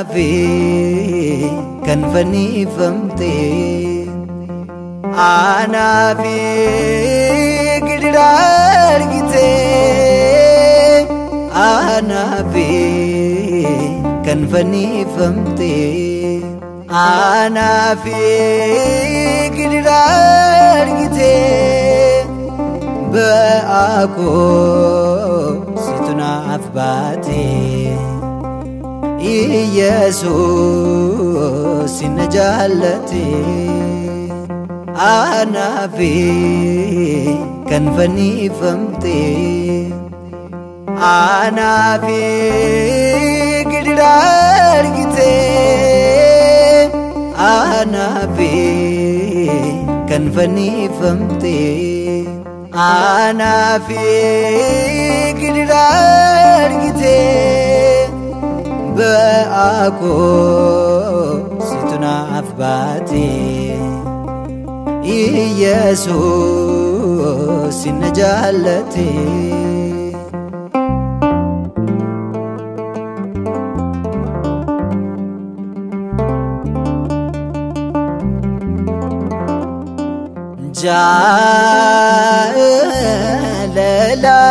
Anaafi kan fannifamte, anaafi gidiraa argite, anaafi kan fannifamte, anaafi gidiraa argite, ba'aa koo situ naaf baate. Iyesuus na jaallate, anaafi kan fannifamte, anaafi gidiraa argite, anaafi kan fannifamte, anaafi gidiraa argite, ba'aa koo situ naaf baate. Iyesuus na jaallate.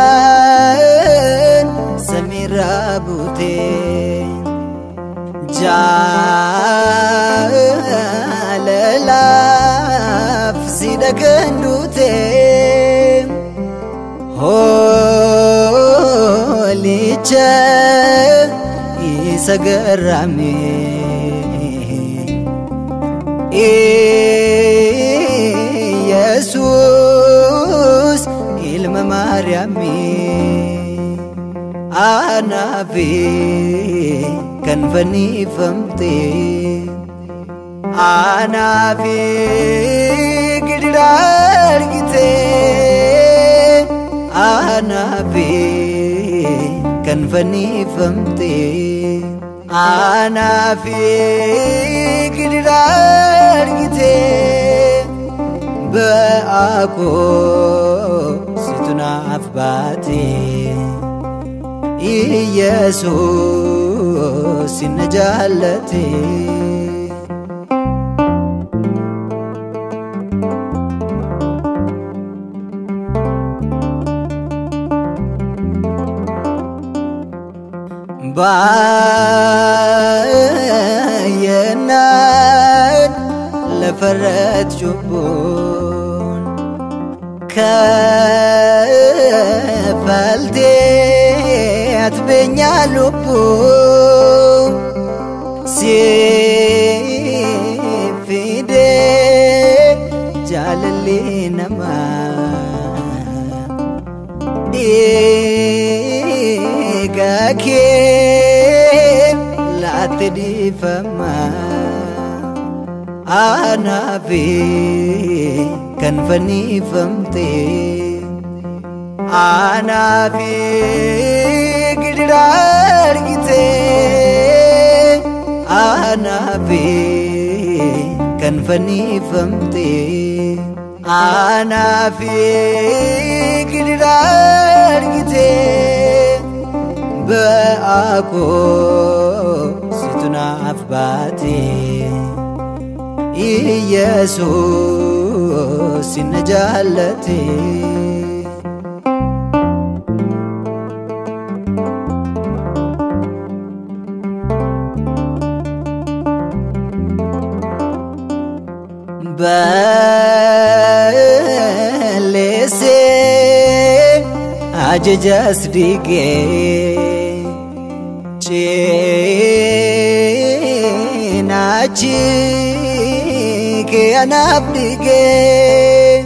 Jaalalaan samiirraa buutee, jaalalaaf si dhagan duute, hoolicha isa garraame, Yesuus ilma Maariyaamii, anaafi kan fannifamte, anaafi gidiraa argite, anaafi kan fannifamte, anaafi gidiraa argite, ba'aa koo situ naaf baate. Iyesuus na jaallate. Baay'inaan lafarratti cubbuun kaffaltee ati beenyaa lubbuu si fidee jaalalli namaa dhiiga kee laatte dhiifama, anaafi kan fannifamte, anaafi gidiraa argite, anaafi kan fannifamte, anaafi gidiraa argite, ba'aa koo situ naaf baate. Iyesuus na jaallate. Balleessee ajajas diigee, cinaachi kee anaaf dhiigee,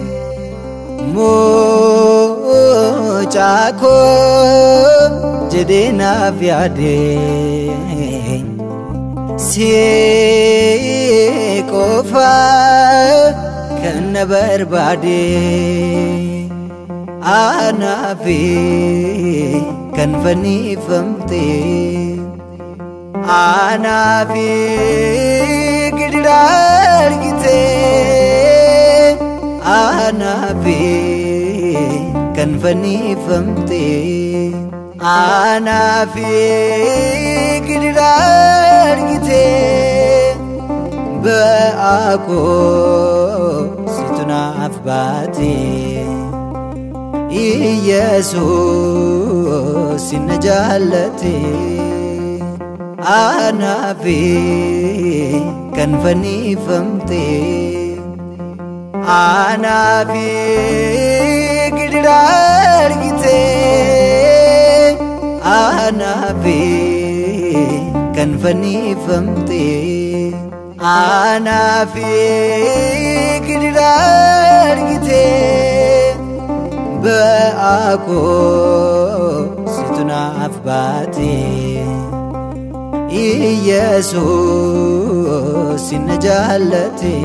mucaa koo jedhee naaf yaade, si qofa kan na barbaade, anaafi kan fannifamte, anaafi gidiraa argite, anaafi kan fannifamte. Anaafi gidiraa argite, ba'aa koo situ naaf baate. Iyesuus na jaallate, anaafi kan fannifamte. Anaafi gidiraa argite, anaafi kan fannifamte. Anaafi gidiraa argite, ba'aa koo situ naaf baate. Iyesuus na jaallate.